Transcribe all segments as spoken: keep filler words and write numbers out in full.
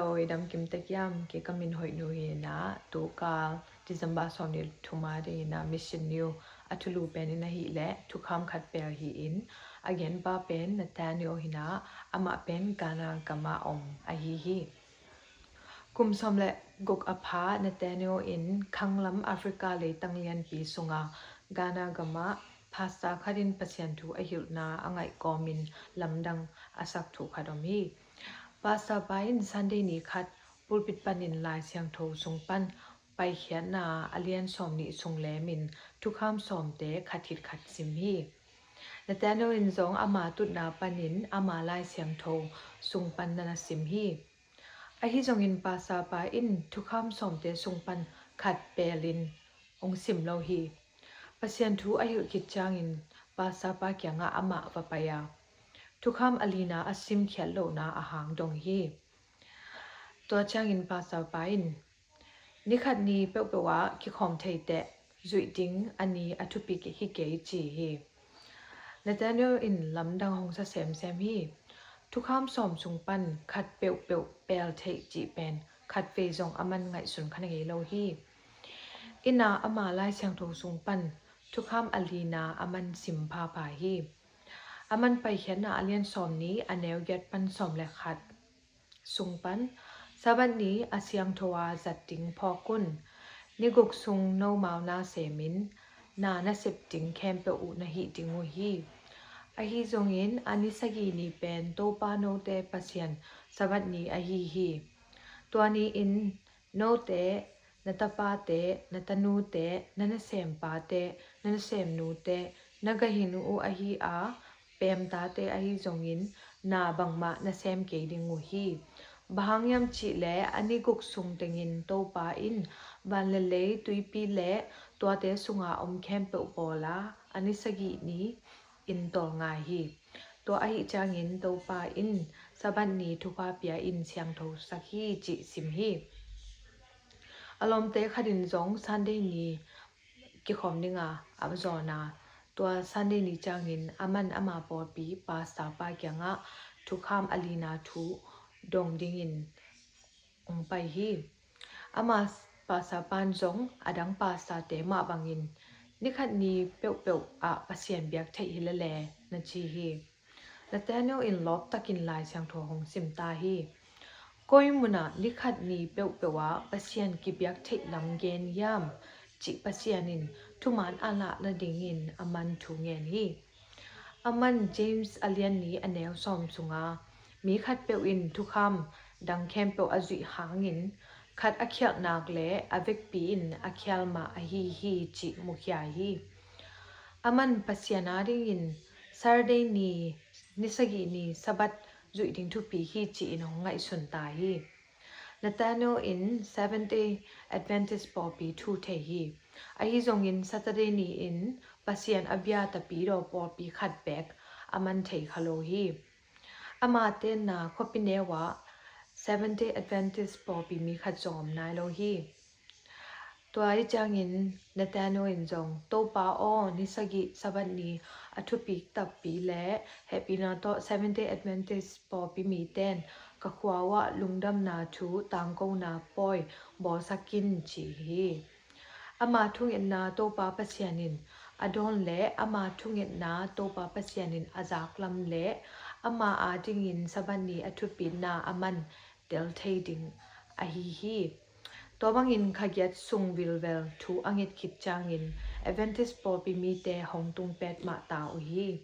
Oi, dam kim tek hiam? Kei ka min Hoih Nu hi in ah, tu kal December sawmnih thum a ding in ah Mission News a thulu pen in ahih leh thukham khat pel hi in, a genpa pen Nathaniel hi in ah, amah pen Ghana gam ah om ahi hi. Kum sawm le guk a pha Nathaniel in khanglam Africa leitang lianpi sungah Ghana gam ah pastor khat in Pasian thu a hilhna a ngaih kawmin lamdang a sak thu khat om hi. Pastor pa in Sunday ni khat pulpit panin Lai Siangtho sung pan Paikhiatna a lian sawmnih sung lemin thukham sawmte khat khit khat sim hi. Nathaniel in zong ama tutna panin ama Lai Siangtho sung pan na na sim hi. Ahi zongin pastor pa in thukham sawmte sung pan khat pelin hong sim lo hi. Pasian thu a hilh khit ciangin pastor pa kiangah amah va pai a, thukham a lina a simkhiat lohna a hang dong hi. Tua ciangin pastor pa in, ni khat ni peuhpeuh ah kikhawm thei teh, zuih ding a ni a thupi hi kei, ci hi. Nathaniel in lamdang hong sa semsem hi. Thukham sawm sung pan khat peuhpeuh pel theih cih pen khat vei zong a man ngaihsun kha na ngei lo hi. Inn ah ama Lai Siangtho sung pan thukham a lina a man sim phapha hi. A man Paikhiatna a lian sawmnih a neu giat pan sawm le khat sung pan, Sabbath ni a siangtho a zat ding phawk un. Ni guk sung nomau na semin, na na sep ding khempeuh uh na hih ding uh hi. Ahi zongin a ni sagih ni pen Topa note Pasian Sabbath ni ahi hi. Tua ni-in note, na tapate, na tanute, na nasempa te, na nasem nute, na gahin uh ahi a, peemta te ahi zongin na bangmah na sem kei ding uh hi. Bang hang hiam cih leh a ni guk sung tengin Topa in van le lei, tuipi le tuate sunga om khempeuh bawl a, a ni sagih ni in tawlnga hi. Tua ahih ciangin Topa in Sabbath ni thupha pia in siangthosak hi, cih sim hi. A lawmte khat in zong Sunday ni kikhawm dinga a zawn a, tua Sunday ni ciangin a man ama pawlpi pastor pa kiangah thukham a lina thu dong dingin hong pai hi. Ama pastor pan zong a dang pastor te mah bangin ni khat ni peuhpeuh ah Pasian biak theih hi lele na ci hi. Nathaniel in lawp takin Lai Siangtho hong sim ta hi. Koi munah ni khat ni peuhpeuh ah Pasian kibiak theih lam gen hiam cih Pasian in thuman a lah nadingin a man thu ngen hi. A man James a lian ni a neu sawm sunga, mi khatpeuh in thukham dang khempeuh a zuih hangin khat a khialh nak le a vekpi in a khial mah ahi hi, cih mukhia hi. A man Pasian adingin Saturday ni, ni sagih ni Sabbath zuih ding thupi hi, ci-in hong ngaihsun ta hi. Nathaniel in Seventh Day Adventist pawlpi thu thei hi. Ahi zongin Saturday ni-in Pasian a bia tapidaw pawlpi khat beek a man thei kha lo hi. Ama tenna khuapi neu ah Seventh Day Adventist pawlpi mi khat zong om nai lo hi. Tua ahih ciangin Nathaniel in zong, Topa aw, ni sagih Sabbath ni a thupi takpi le hehpihna tawh Seventh Day Adventist pawlpi miten ka khua uhah lungdamna thu tangkona pawi bawlsak in, ci hi. Ama thungetna Topa Pasian in a dawn le ama thungetna Topa Pasian in a zaklam le ama adingin Sabbath ni a thupitna a man tel thei ding ahi hi. Tua bangin kha giat sung vilvel thu a nget khit ciangin Adventist pawlpi mite hong tung pet mah ta uh hi.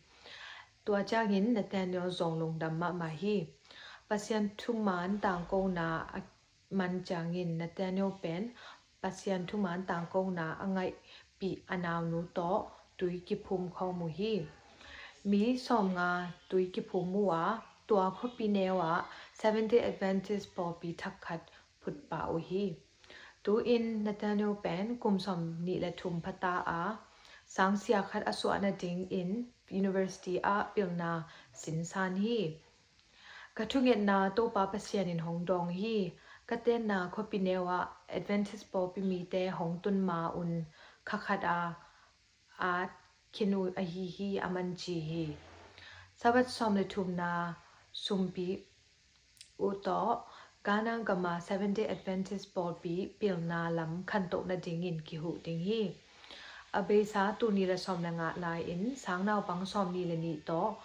Tua ciangin Nathaniel zong lungdam mahmah hi. Pasian thuman tangkona a man ciangin Nathaniel pen Pasian thuman tangkona a ngaihpih a naunu tawh tui kiphum khawm uh hi. Mi sawmnga tui kiphum uh a, tua khuapi neu ah Seventh Day Adventist pawlpi thak khat phut pah uh hi. Tu-in Nathaniel pen kum sawmnih le thum phata a, sangsia khat a suah nadingin university ah pilna sinsan hi. Ka thungetna Topa Pasian in hong dawng hi. Ka tenna khuapi neu ah Adventist pawlpi mite hong tun ma un kha khat a at khin uh ahi hi, a man ci hi. Sabbath sawm le thumna sumpi uh tawh Kanang gama Seventh Day Adventist pawlpi pilna lam khantoh nadingin kihuh ding hi. A beisa tul nih le sawm le nga lai-in sangnaupang sawmnih le nih tawh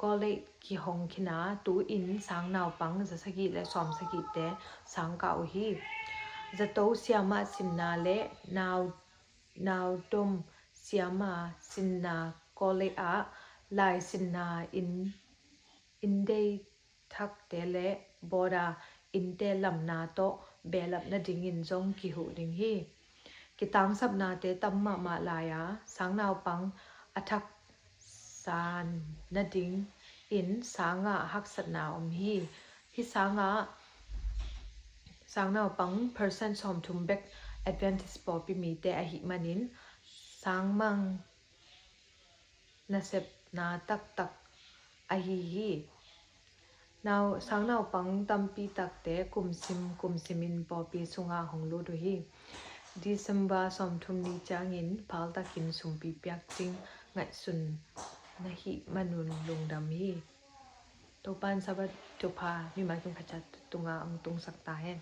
college kihong khin a, tu-in sangnaupang zasagih le sawmsagihte sangkah uh hi. Zato siamah sinna le nau, naudom siamah sinna college ah lai sinna in, inndei thakte le bawda innte lamna tawh behlap nadingin zong kihuh ding hi. Kitangsapnate tam mahmah lai-a sangnaupang a thak san nadingin sangah haksatna om hi. Hih sangah sangnaupang percent sawmthum bek Adventist pawlpi mite ahih manin sangmang nasepna taktak ahi hi. Nau, sangnaupang tampi takte kumsim kumsimin pawlpi sungah hong lut uh hi. December sawmthum ni ciangin phaltakin sumpi piak ding ngaihsun na hih manun lungdam hi. Topan Sabbath thupha mimal kim khat ciat tungah hong tungsak ta hen.